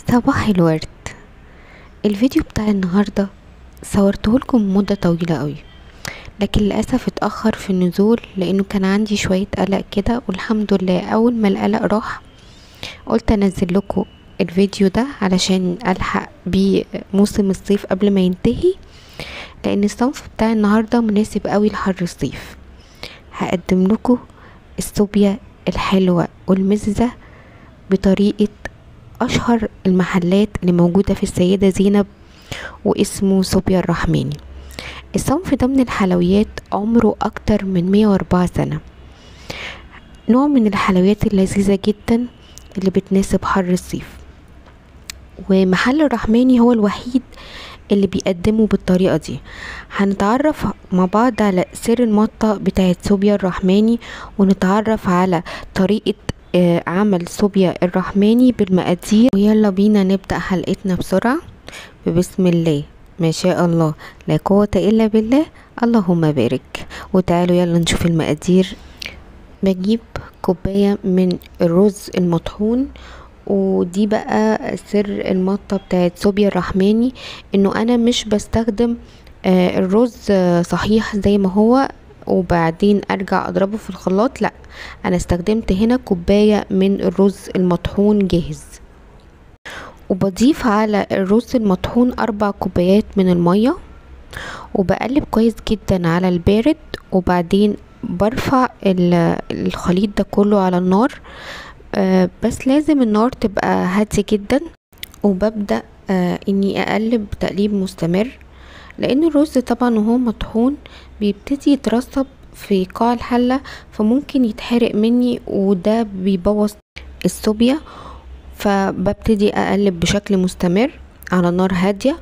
صباح الورد. الفيديو بتاع النهاردة صورته لكم مدة طويلة قوي، لكن للأسف اتأخر في النزول لأنه كان عندي شوية قلق كده، والحمد لله أول ما القلق راح قلت أنزل لكم الفيديو ده علشان ألحق بيه موسم الصيف قبل ما ينتهي، لأن الصنف بتاع النهاردة مناسب قوي لحر الصيف. هقدم لكم السوبيا الحلوة والمزة بطريقة أشهر المحلات اللي موجودة في السيدة زينب، واسمه سوبيا الرحماني. الصنف ده من الحلويات عمره أكتر من 104 سنة، نوع من الحلويات اللذيذة جدا اللي بتناسب حر الصيف، ومحل الرحماني هو الوحيد اللي بيقدمه بالطريقة دي. هنتعرف مع بعض على سر المطة بتاعت سوبيا الرحماني، ونتعرف على طريقة عمل سوبيا الرحماني بالمقادير. ويلا بينا نبدأ حلقتنا بسرعة. بسم الله ما شاء الله لا قوة إلا بالله، اللهم بارك. وتعالوا يلا نشوف المقادير. بجيب كوباية من الرز المطحون، ودي بقى سر المطة بتاعت سوبيا الرحماني، انه انا مش بستخدم الرز صحيح زي ما هو وبعدين ارجع اضربه في الخلاط، لا انا استخدمت هنا كوباية من الرز المطحون جاهز، وبضيف على الرز المطحون 4 كوبايات من المية، وبقلب كويس جدا على البارد، وبعدين برفع الخليط ده كله على النار، بس لازم النار تبقى هادية جدا، وببدأ اني اقلب تقليب مستمر، لان الرز طبعا وهو مطحون بيبتدي يترسب في قاع الحلة، فممكن يتحرق مني وده بيبوظ السوبيا. فببتدي اقلب بشكل مستمر على نار هادية،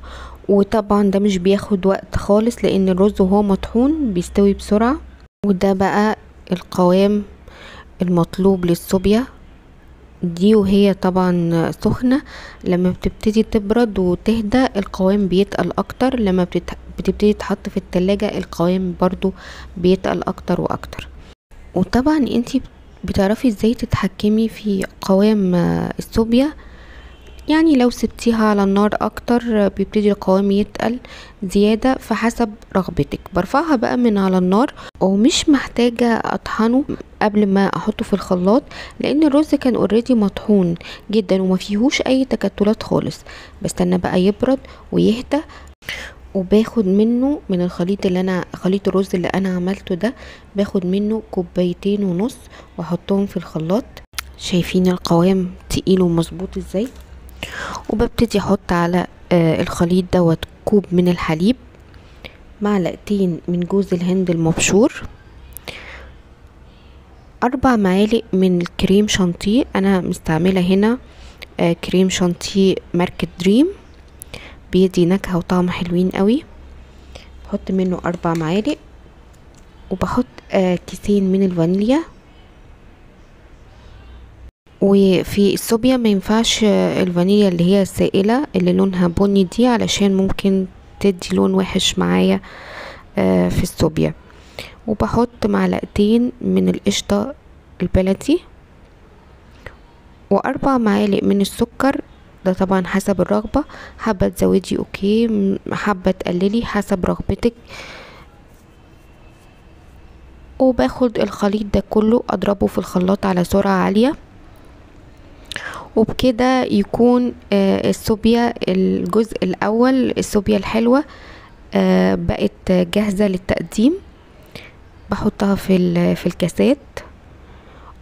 وطبعا ده مش بياخد وقت خالص لان الرز وهو مطحون بيستوي بسرعة. وده بقى القوام المطلوب للسوبيا دي، وهي طبعا سخنة. لما بتبتدي تبرد وتهدى القوام بيتقل اكتر، لما بتبتدي تحط في التلاجة القوام برضو بيتقل اكتر واكتر. وطبعا انتي بتعرفي ازاي تتحكمي في قوام السوبيا، يعني لو سبتيها على النار اكتر بيبتدي القوام يتقل زيادة، فحسب رغبتك. برفعها بقى من على النار، ومش محتاجة اطحنه قبل ما احطه في الخلاط لان الرز كان already مطحون جدا وما فيهوش اي تكتلات خالص. بستنى بقى يبرد ويهدى، وباخد منه من الخليط اللي انا خليط الرز اللي انا عملته ده، باخد منه 2.5 كوباية واحطهم في الخلاط. شايفين القوام تقيل ومظبوط ازاي؟ وببتدي احط على الخليط دوت كوب من الحليب، معلقتين من جوز الهند المبشور، 4 معالق من الكريم شانتيه. انا مستعمله هنا كريم شانتيه ماركة دريم، بيدي نكهه وطعم حلوين قوي. بحط منه 4 معالق، وبحط 2 كيس من الفانيليا. وفي السوبيا ما ينفعش الفانيليا اللي هي السائلة اللي لونها بني دي، علشان ممكن تدي لون وحش معايا في السوبيا. وبحط معلقتين من القشطة البلدي، و4 معالق من السكر، ده طبعا حسب الرغبة، حابة تزودي okay، حابة تقللي حسب رغبتك. وباخد الخليط ده كله اضربه في الخلاط على سرعة عالية، وبكده يكون السوبيا الجزء الاول، السوبيا الحلوة بقت جاهزة للتقديم. بحطها في الكاسات،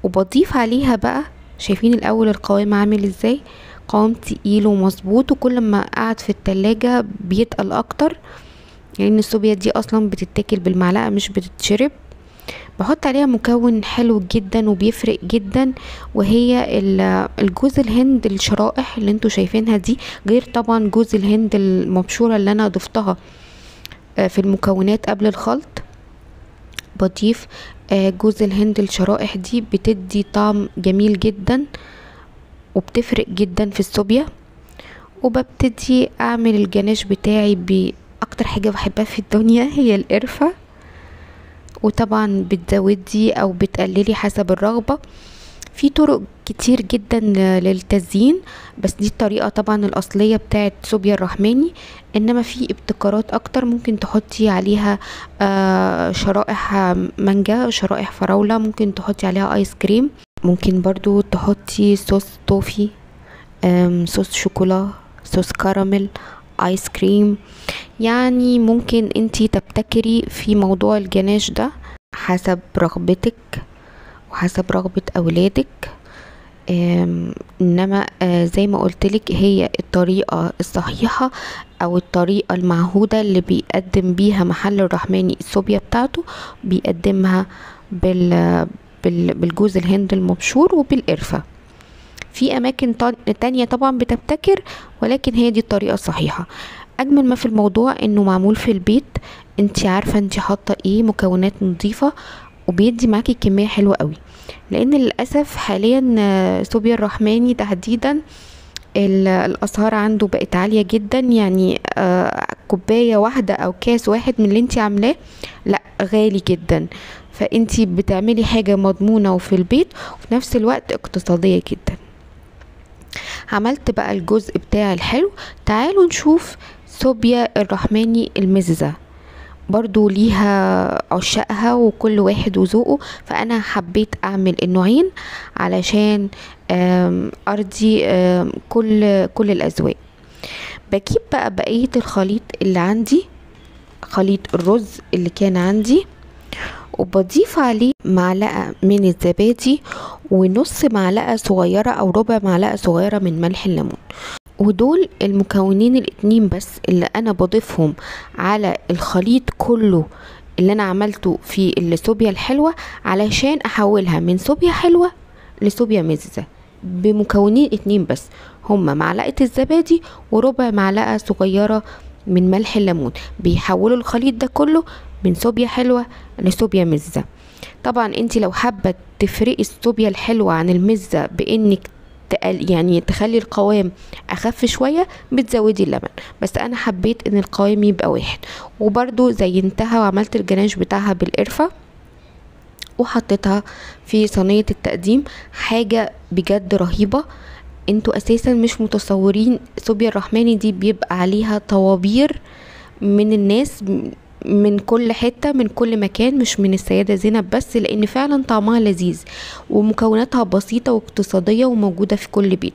وبضيف عليها بقى، شايفين الاول القوام عامل ازاي؟ قوام تقيل ومظبوط، وكل ما قعد في التلاجة بيتقل اكتر لان يعني السوبيا دي اصلا بتتاكل بالمعلقة مش بتتشرب. بحط عليها مكون حلو جدا وبيفرق جدا، وهي الجوز الهند الشرائح اللي انتوا شايفينها دي، غير طبعا جوز الهند المبشورة اللي انا ضفتها في المكونات قبل الخلط. بضيف جوز الهند الشرائح دي، بتدي طعم جميل جدا وبتفرق جدا في السوبيا. وببتدي اعمل الجناش بتاعي باكتر حاجة بحبها في الدنيا، هي القرفة. وطبعا بتزودي او بتقللي حسب الرغبة. في طرق كتير جدا للتزيين، بس دي الطريقة طبعا الأصلية بتاعت صوبيا الرحماني، انما في ابتكارات اكتر. ممكن تحطي عليها شرائح مانجا، شرائح فراولة، ممكن تحطي عليها ايس كريم، ممكن برضو تحطي صوص توفي، صوص شوكولا، صوص كراميل، ايس كريم. يعني ممكن انتي تبتكري في موضوع الجناش ده حسب رغبتك وحسب رغبة اولادك. انما زي ما قلتلك هي الطريقة الصحيحة او الطريقة المعهودة اللي بيقدم بيها محل الرحماني الصوبيا بتاعته، بيقدمها بالجوز الهند المبشور وبالقرفة. في اماكن تانية طبعا بتبتكر، ولكن هي دي الطريقة الصحيحة. اجمل ما في الموضوع انه معمول في البيت، انتي عارفة انتي حاطة ايه، مكونات نظيفة، وبيدي معاكي كمية حلوة قوي. لان للاسف حاليا صوبيا الرحماني تحديدا الاسعار عنده بقت عالية جدا. يعني كوباية واحدة او كاس واحد من اللي انتي عاملاه لا غالي جدا، فانتي بتعملي حاجة مضمونة وفي البيت وفي نفس الوقت اقتصادية جدا. عملت بقى الجزء بتاع الحلو. تعالوا نشوف صوبيا الرحماني المززة، برضو ليها عشاقها وكل واحد وذوقه، فانا حبيت اعمل النوعين علشان ارضي كل الاذواق. بجيب بقى بقية الخليط اللي عندي، خليط الرز اللي كان عندي، وبضيف عليه معلقة من الزبادي ونص معلقة صغيرة او ربع معلقة صغيرة من ملح الليمون. ودول المكونين الاتنين بس اللي انا بضيفهم على الخليط كله اللي انا عملته في الصوبيا الحلوة، علشان احولها من صوبيا حلوة لصوبيا مززة بمكونين اتنين بس، هما معلقة الزبادي وربع معلقة صغيرة من ملح الليمون. بيحولوا الخليط ده كله من صوبيا حلوة لصوبيا مزة. طبعا انت لو حابة تفرقي الصوبيا الحلوة عن المزة بانك يعني تخلي القوام اخف شوية، بتزودي اللبن، بس انا حبيت ان القوام يبقى واحد. وبرده زينتها وعملت الجناش بتاعها بالقرفة وحطيتها في صينية التقديم. حاجة بجد رهيبة، انتوا اساسا مش متصورين صوبيا الرحماني دي بيبقى عليها طوابير من الناس من كل حتة من كل مكان، مش من السيدة زينب بس، لان فعلا طعمها لذيذ ومكوناتها بسيطة واقتصادية وموجودة في كل بيت.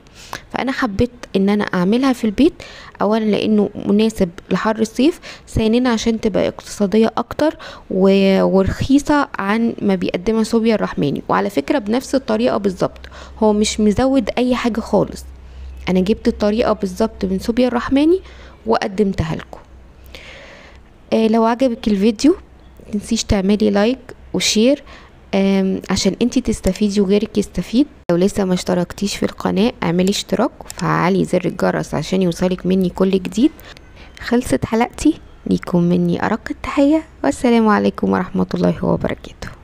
فانا حبيت ان انا اعملها في البيت، اولا لانه مناسب لحر الصيف، ثانيا عشان تبقى اقتصادية اكتر ورخيصة عن ما بيقدمها صوبيا الرحماني. وعلى فكرة بنفس الطريقة بالظبط، هو مش مزود اي حاجة خالص، انا جبت الطريقة بالظبط من صوبيا الرحماني وقدمتها لكم. لو عجبك الفيديو متنسيش تعملي like و share عشان انتي تستفيدي وغيرك يستفيد. لو لسه ما اشتركتيش في القناة اعملي اشتراك وفعلي زر الجرس عشان يوصلك مني كل جديد. خلصت حلقتي، ليكم مني ارق التحية، والسلام عليكم ورحمة الله وبركاته.